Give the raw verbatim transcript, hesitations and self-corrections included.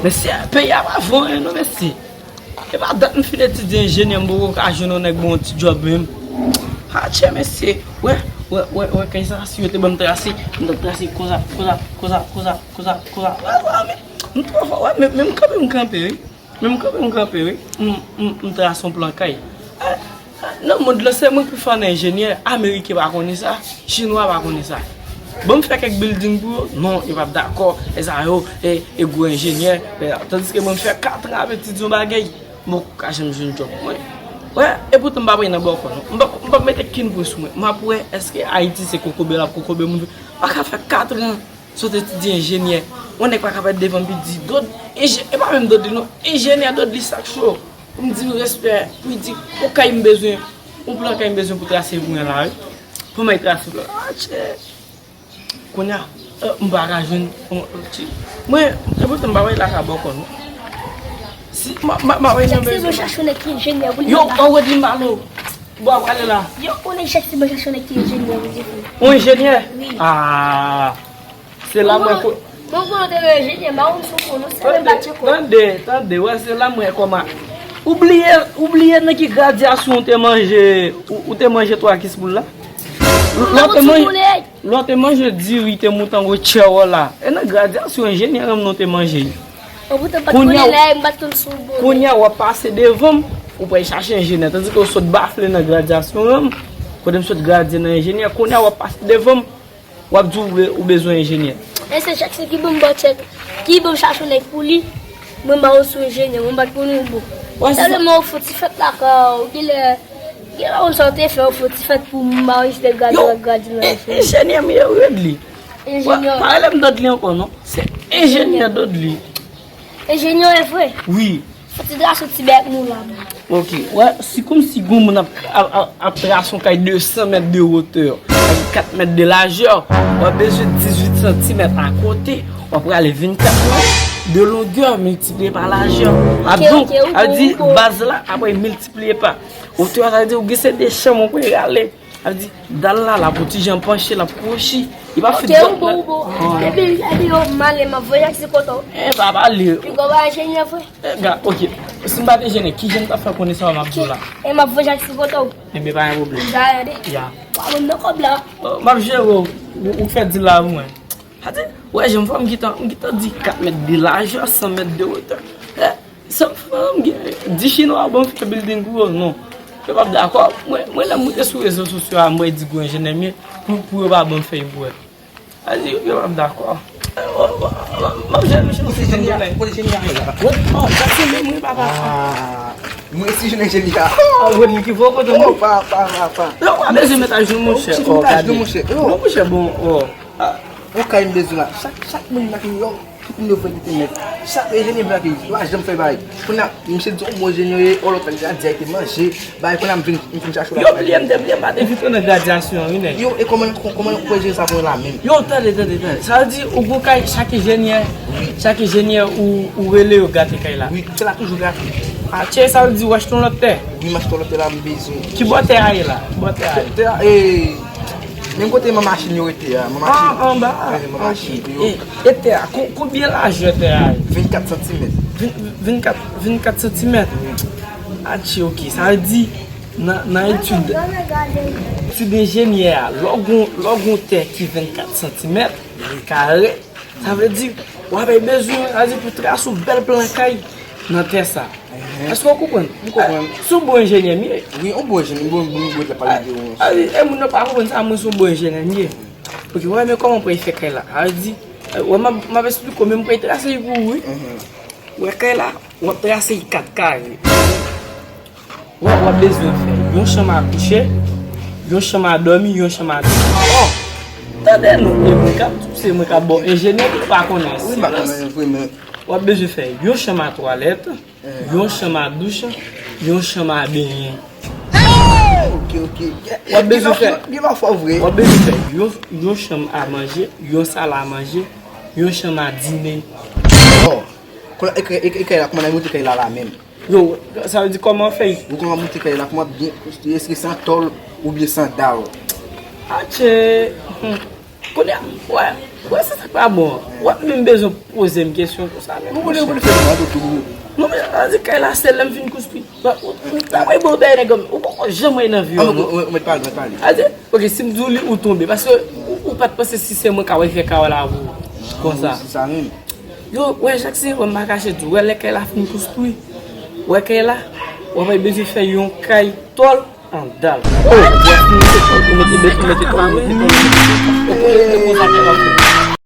Mesye, peyi a pa vo anyen non, mesye. E pa dat m fin etidye enjenyè, m poko ka jwenn yon nèg ban yon ti djòb menm. Atchè, mesye. Wè, wè, wè, wè, kay sa, si yo te ban m trase, m t ap trase konsa, konsa, konsa, konsa, konsa, konsa. Wè, wè, men, m twò fò, wè, men, men m kanpe, m kanpe, wi. Men m kanpe, m kanpe, wi. M, m, m trase yon plan kay. Eh, Nan mond lan, se mwen ki pi fò nan enjenyè. Ameriken pa konnen sa, Chinwa pa konnen sa. Ban m fè kèk bilding pou yo? Non, yo p ap dakò. E sa yo, e, e gwo enjenyè. E, tandiske mwen, m fè kat an ap etidye yon bagay, m poko ka janm jwenn djòb mwen. Wè, epoutan m pa prale nan bòkò, non. M p ap, m p ap mete kin pwen sou mwen. M ap wè èske Ayiti se kokobe l ap kokobe moun. M pa ka fè kat an. Sot etidye enjenyè. Yon nèg pa ka pèt devan m pou di, Dod, enje-, e pa menm Dodly non, enjenyè Dodly sak cho. Pou m di l respè, pou l di, yon kay m bezwen, yon plan kay m bezwen pou trase pou mwen la, wi. Pou mwen trase plan. Ah, tchè. Kounye a, euh, m pa ka jwenn, yon, ti, mwen, epoutan m pa wè la ka bòkò non. Si, ma, ma, ma wè Jackson, mwen chache yon nèg ki enjenyè pou li yo, la. An Rodlin Malo. Bon, ap ale la. Yo, yon nèg Jackson, mwen chache yon nèg ki enjenyè pou li. Yon enjenyè? Wi. Ah. Se la mwen ko- Mwen konnen te gen enjenyè, m pa konn si w konnen, se menm batye kò. Tande, tande, wè, se la mwen kòman. Ou bliye, ou bliye nan ki gradyasyon ou te manje, ou, ou te manje twa kis poul la? Lè w te manje, lè w te manje diri, te mouton, tchèwò la. E nan gradyasyon enjenyè an nou te manje. Kounye a, m pa t konn si w bon. Kounye a, w ap pase devan m, ou pral chache enjenyè. Tandike w sot bafle nan gradyasyon an, kote m sot gradye nan enjenyè, kounye a, w ap pase devan m. W ap di w be-, ou bezwen enjenyè. E se Jackson ki ban m bò tchèk, ki ban m chache yon nèg pou li. Mwen ba w sou enjenyè, mwen pa t konnen w bon. Wè, se sa. Tèlman w fè ti fèt lakay w, genlè, genlè w sa w te fè, w fè ti fèt pou m ba w respè gad w ap gad nan enjenyè. Enjenyè m ye, Dodly. Enjenyè. Pa rele m Dodly ankò non. Se enjenyè Dodly. Enjenyè e vre? Wi. Fò ti trase yon ti bèk nou la. Ok, wè, si kòmsi gon moun ap, ap, ap, ap trase yon kay de san mèt de wotè, ak kat mèt de lajè, w ap bezwen dizuit santimèt akote, w ap rale vennkat mèt de longè miltipliye pa lajè. A, donk, a di baz la, apre miltipliye pa wotè a, sa vle di ou gen se de chanm ou pral rale. Sa vle di, dal la, l ap yon ti jan panche, l ap kwochi. Li pa fèt dwat la. Ok, ou bon, ou bon. Depi, depi yo m ale, m ap voye Jackson kote w. E, pa pale. Piga w pa enjenyè vre. E, gad, ok. Si m pa t enjenyè, kijan m t ap fè konnen sa m ap di w la? E m ap voye Jackson kote w. Enben, pa gen pwoblèm. Gade. Ya. W ap ban m nan kòb la. Oh, m ap jere w. Ou, ou fè dil la pou mwen. Sa di, wè, jan m fè, m gentan, m gentan di kat mèt de lajè, san mèt de wotè. E, sa m fè, m gen di chinwa ban m fè bilding pou yo, non. Yo p ap dakò. Mwen, mwen, lè m moute sou rezo sosyo a, mwen di gwo enjenyè m ye, pou, pou yo pa ban m fè pou wè. Sa di, yo p ap dakò. E, w, w, w, m ap jere misye. Ou se enjenyè, ou se enjenyè la. Wè, oh, sa se menm wi, papa. Ah, mwen si jwenn enjenyè. Oh, Rodney ki vo kote mwen. Oh, pa, pa, pa, pa. Yo, w ap bezwen met ajoun, monchè. Oh, gade. Monchè. Non, monchè, bon, oh. Ah, yon kay m bezwen la. Chak, chak moun nan ki yo, tout moun yo fè ki te mèt. Chak enjenyè blan ki yo pa janm fè bagay. Kounye a, misye di yon bon enjenyè, yon lòt nèg la di a te manje. Bagay kounye a m vin, m vin chache w la. Yo bliye m te bliye m pa te envite w nan gradyasyon an, wi, nèg. Yo, e kòman, kòman w kwè jere sa pou mwen la menm? Yo, tande, tande, tande. Sa vle di, ou gon kay, chak enjenyè, chak enjenyè ou, ou rele yo gate kay la. Wi, se la toujou gate. Ah, tchè, sa vle di, w achte yon lòt tè? Wi, m achte yon lòt tè la, m bezwen. Ki bò tè a ye la? Ki bò tè a ye? Tè a, e, Menm kote man machin yo rete a, man machin. Ah, anba a. Wi, man machin yo. E, e tè a, ko-, konbyen lajè tè a ye? Vennkat santimèt. Vennkat, vennkat santimèt? Atchi, ok. Sa vle di, nan, nan etid, etid enjenyè a, lè w gon, lè w gon tè ki vennkat santimèt, li kare, sa vle di, w ap bezwen, sa vle di, pou trase yon bèl plan kay nan tè sa. Èske w konprann? M konprann. Si w bon enjenyè m ye. Wi, yon bon enjenyè, m bon, bon, bon, bon, pa de yon. E moun yo pa konprann sa, mwen se yon bon enjenyè m ye. Ok, wè, men kòman pou fè kay la? A di, wè, m ap, m ap esplike w, men m pou trase l pou ou, wi. Wè, kay la, w ap trase l kat kare. Wè, w ap bezwen fè yon chanm a kouche, yon chanm a dòmi, yon chanm a douch. Oh! Tande non, e mwen k ap di w, se mwen k ap ba w enjenyè, ou pa konnen. Wi, m pa konnen vre, men. W ap bezwen fè yon chanm a twalèt, yon chanm a douch, yon chanm a benyen. Ok, ok. W ap bezwen fè, w ap bezwen fè yon, yon chanm a manje, yon sal a manje, yon chanm a dine. Oh. Kounye a, e, e, e kay la, kòman n a monte kay la la menm? Yo, sa vle di kòman fè? Ou kòman monte kay la, kòman byen, èske se an tòl oubyen se an dal? Atchè, hmm. Kounye a, wè, Wè, se sa k pa bon. W ap menm bezwen poze m kesyon konsa menm. Ou konnen, ou konnen fè sa tou. Non, men, an di kay la, se lè m fin konstwi. Ou ta wè bon bagay nèg, ou poko janm wè nan vi w, non. Ou mèt pale, ou mèt pale. A di, ok, si m di w li, ou tonbe. Paske ou, ou pa t panse si se mwen ka wè fè kay la pou ou. Konsa. Si sa menm. Yo, wè, Jackson, wè, m pa kache di w. Wè, lè kay la fin konstwi. Wè, kay la, w ap bezwen fè yon kay tòl. Andal. Oh, mete, mete, mete, mete, mete, mete, mete, mete, mete, mete, mete, mete,